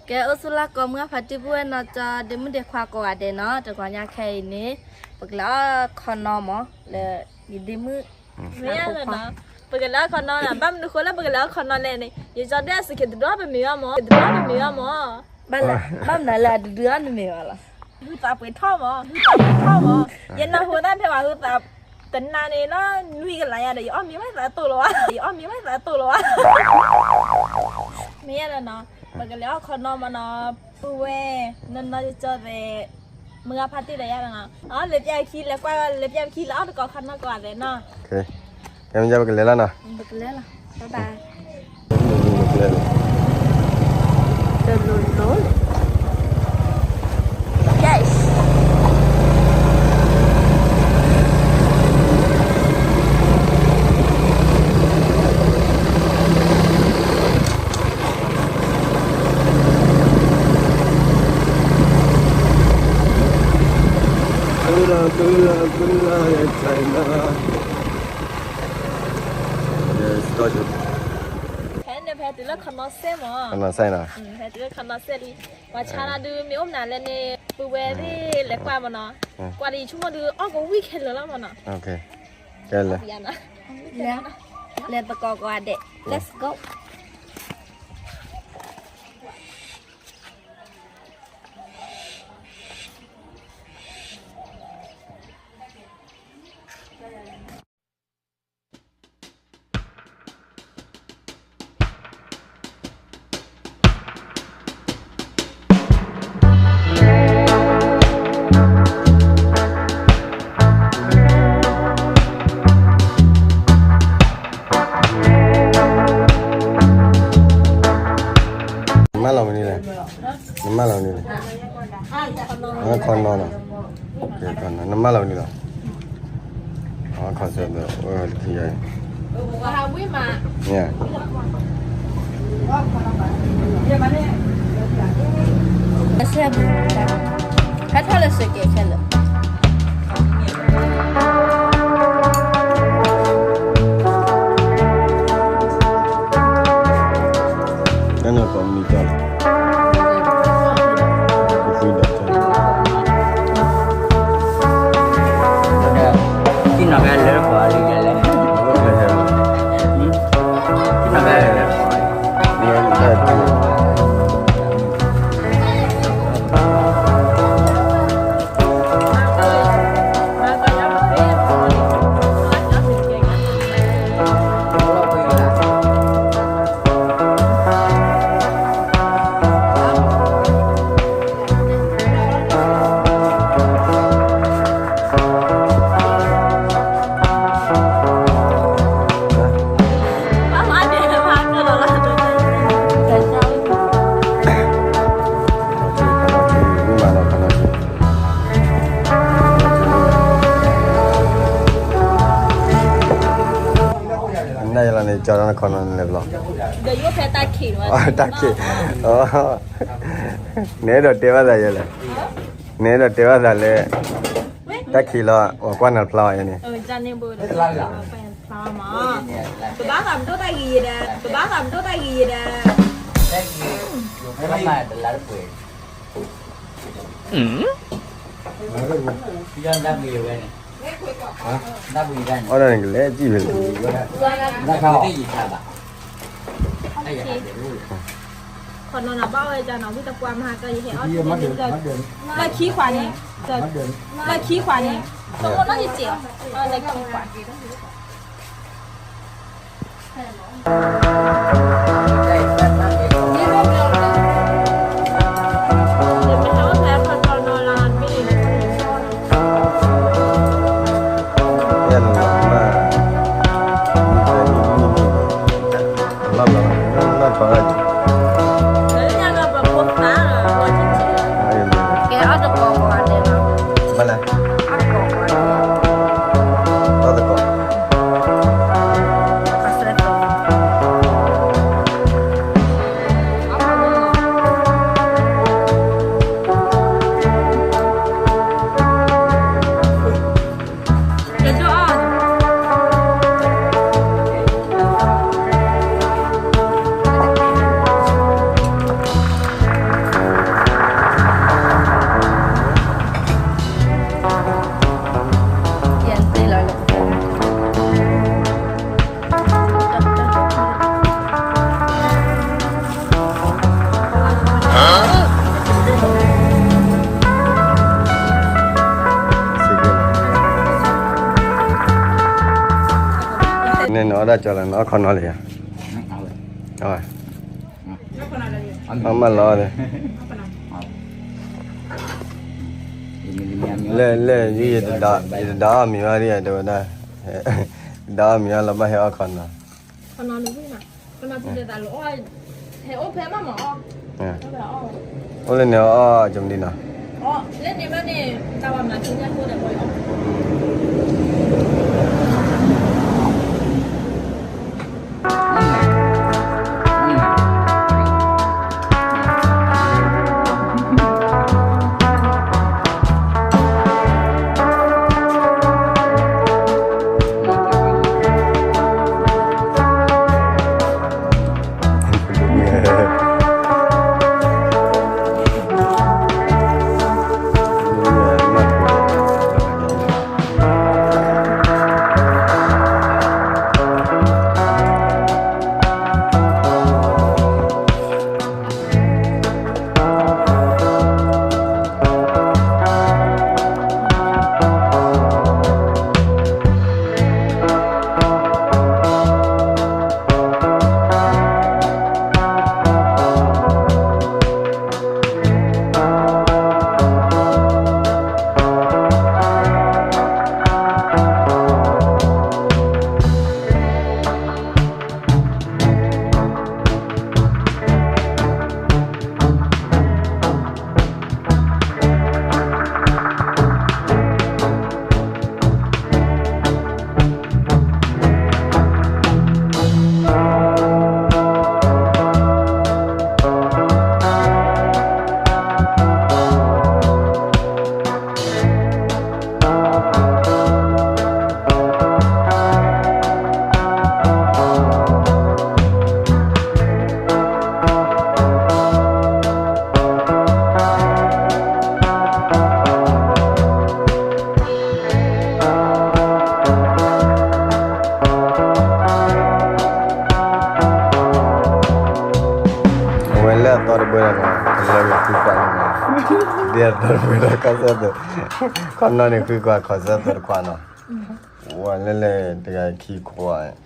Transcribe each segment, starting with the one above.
ကဲ အိၣ်ဆူၣ်လၢကိးမုၢ်အဖါတံၢ်ပုၢ်ဝဲၢ်နီၢ်ကၠီ ဒ့မုၣ်ဒ့ခွါကိးဂၤဒဲးနီၤ, တဂီၤညါခဲအံၤန့ၣ် ပကလဲၤအီၣ်ခီနီမး လၢယဒ့မုၣ် မ့ၢ်ယဲနီၤ, ပကလဲၤအီၣ်ခီနီနီၤ, ဘၣ်မနုၤဃိလၢပကလဲၤအီၣ်ခီနီလဲၣ်န့ၣ် ယကၠီဒွဲၣ်အစူၢ်က့ၤတဒုအီၣ်ပမ့ၤအီၣ်မး, တဒုအီၣ်ပမ့ၤအီၣ်မး, ဘၣ်လၢ ဘၣ်မနုၤလၢအတဒုအီၣ်နမ့ၤအီၣ်လီၤ, ဟုသးပှ့ၤထီၣ်မး, ဟုသးပှ့ၤထီၣ်မး, ယနၢ်ဟူတၢ်ဖဲပှၤဟုသး တနၤန့ၣ်နီၤ နွံကလးယၤဒီး ယအီၣ်မ့ၤဝဲသးအသိးလီၤဝဲ, ယအီၣ်မ့ၤဝဲသးအသိးလီၤဝဲ, မ့ၢ်ယဲနီၤ, ပကလဲၤအီၣ်ခီနီမးနီၤ, ပုၢ်ဝဲၢ် နီၢ်နီၢ်ကၠီသဲး မုၢ်ဂၤဖါတံၢ်ဒီးယၤနီၤ, လဲၤပျဲခံ လဲၤကွၢ် လဲၤပျဲခံ လဲၤအီၣ်တကိးခီနီကိးဂၤသဲးနီၤ, ကဲမ့ၢ်ယဲပကလဲၤလီၤနီၤ, ပကလဲၤလီၤ, bye bye. တလိၤလိၤလၢ yes. ဖဲန့ၣ်ဖဲတုၤလၢခီနီစဲၣ်မး, ခီနီစဲၣ်နီၤ, ဖဲတုၤလၢခီနီစဲၣ်လံ, ပှၤဆါတၢ်ဒုးမ့ၢ်အိၣ်မနုၤလဲၣ်န့ၣ် ပုၢ်ဝဲၢ်သ့ၣ်လဲၤကွၢ်မးနီၤ, ကွၢ်ဒီးယဆိကမိၣ်ဒုးအီၣ်ကဝံၣ်ခဲလၢာ်လီၤမးနီၤ, ကဲလဲၣ်, လဲၤသကိးကိးဂၤဒဲး, let's go. နမၢလီၤမနုၤလဲၣ်, နမၢလီၤမနုၤလဲၣ်, ခီနီနီၤ, နမၢလီၤမနုၤလီၤ, ခီဆၢဒီး အၢ တခံဂၤအံၤ, မ့ၢ်ဧါ, ဟဲထီၣ်လၢစကဲးခဲလၢာ်. နလီၤန့ၣ် ကၠီဒီးနခီနီၤန့ၣ်လဲၤဘျီ, တၢ်ခံး, နအဲၣ်ဒိးတဲဘၣ်သးယဲလဲၣ်, နအဲၣ်ဒိးတဲဘၣ်သးလၢ တၢ်ခံးလီၤ ပှၤကွၢ်နၤဖျါအီၤယဲန့ၣ် ကဘၣ်သးပဒိၣ်တၢ်ဂ့ၤယဲဒီး, ကဘၣ်သးပဒိၣ်တၢ်ဂ့ၤယဲဒီး, အီၣ်ဒၣ်န့ၣ်ကလဲၤစံၣ်ဖဲလဲၣ်, ခီနီၤနၤဘၣ်ဝဲကၢနီၤ ဝံသပှၢ်မဟါကၢ ယဟဲအီၣ်တန့ၣ် လၢခံခွးန့ၣ်, လၢခံခွးန့ၣ်, တမ့ၢ်နီၢ်ယစဲးအီၤ, လၢခံခွး ကဲ အီၣ်တကိးကိးဂၤဒဲးလီၤ, ဘၣ်လဲၣ်, အီၣ်တကိးကိးဂၤဒဲး, အီၣ်တကိး, အဆၢကတီၢ် အီၣ်ဒၣ်ကၠီလၢနအီၣ်ခီနီလံဧါ, အီၣ်မးလီၤ, လဲၣ်လဲၣ် ယတဒါအီၣ်မံၤဘၣ်ဒ် တဲဝဲဒၣ်, တဒါအီၣ်မံၤဘၣ်လီၤ ဘၣ်ဟဲအီၣ်ခီနီ, အိၣ်လၢန့ၣ်အီၣ်ကမဒံနီၤ. အဝဲလၢအသီတဘိဒီး လၢလၢဃုကွၢ်န့ၣ်, ဒ်အသီတဘိဒီး ခီၣ်စဲၣ်သၢ, ခီနီန့ၣ် ဃုကွၢ်ခီၣ်စဲၣ်သၢတခွးနီၤ, ဝဲလၢလၢတဂၤခံခွး သၢခွးလံနီၤ, အဝဲ နလိၣ်ဘၣ်မံၤတမံၤဒဲး, န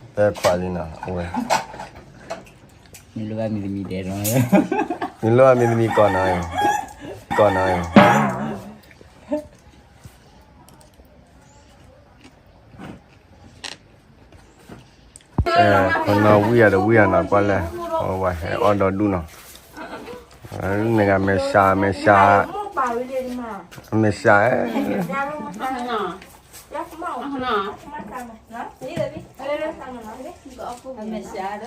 လိၣ်ဘၣ်မံၤတမံၤကီးနီၤ, ကီးနီၤ. ခီနီဝံၣ်ယၤဒီးဝံၣ်ယၤနီၤ ကွၢ်လဲၣ်, အဝဲဟဲအီၣ်ဒီဒူၣ်နီၤ, နဂၤမဲာ်ဆှး မဲာ်ဆှး, မဲာ်ဆှး လၢအီၣ်ခီနီလံဧါ, မဲာ်ဆှး,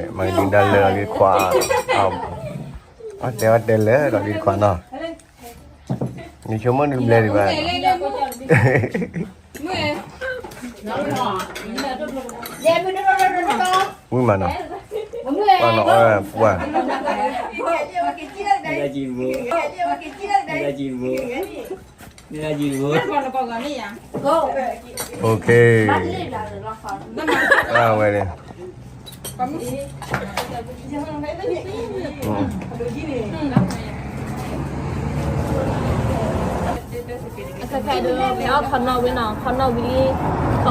မ့ၢ်ဒ်ဒၣ်လၢအဂ့ၢ်ခွါ, အတဲအီၣ်တဲလၢဒီးဂ့ၢ်ခွါနီၤ, နဆိကမိၣ်နဘျဲဒံးဘၣ်, ဝံၣ်မးနီၤ, ပှၢ်နီၤအီၣ်ပှၢ်, အဝဲန့ၣ် အခဲခဲဒုး မ့ၢ်အီၣ်ခီနီၣ်ဝံၤနီၤ, ခီနီၣ်ဝံၤလံ, ခီၣ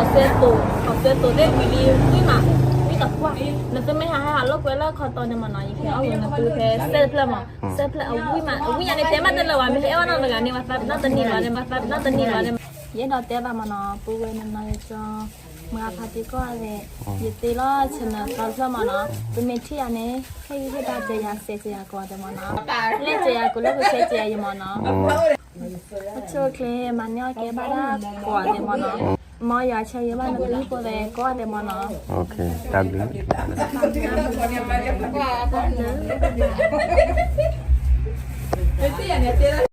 ်စဲသိး, ခီၣ်စဲသိးသ့ၣ်ဝံၤလံ, ဝံၣ်မး, ဝံၣ်တပှၢ်, နသုမ့ၢ်ဟးဟဲဟးလိာ်ကွဲလၢခီတီန့ၣ်မးနီၤ, ယကဟဲအီၣ်ဝံၤနသုဖဲစဲတဖျၢၣ်မး, စဲတဖျၢၣ်အဝံၣ်မး, အဝံၣ်ညါန့ၣ် တဲမးတလၢာ်ဝဲ, မ့ၢ်ဟဲအီၣ်နီတဂၤန့ၣ် ဝဲသးပ့ၤနီၣ်တနံၤလီၤ, ဝဲသးပ့ၤနီၣ်တနံၤလီၤ, ယအဲၣ်ဒိးတဲဘၣ်မးနီၤ, ပူဝဲန့ၣ်နီၤ ယကၠီ မၤဖးတံၢ်ကိးဂၤဒဲး, ယသ့လီၤ channel သီတဖျၢၣ်မးနီၤ, သုမ့ၢ်ထံၣ်ယၤန့ၣ် ဟ့ၣ်ဂံၢ်ဟ့ၣ်ဘါစၢၤယၤ စဲးစၢၤယၤကိးဂၤဒဲးမးနီၤ, လဲၤစၢၤယၤကိးလၢကဆဲးစၢၤယၤယမးနီၤ, အဆိအချ့ မၤန့ၢ်အီၣ်ကဲဘၣ်ဒၣ်ကိးဂၤဒဲးမးနီၤ, မ်ယွၤဆၢဂ့ၤဘၣ်နသုဟံၣ်ဖိသဲးကိးဂၤဒဲးမးနီၤ, တၢ်ဘျုး တၢ်ဘျုး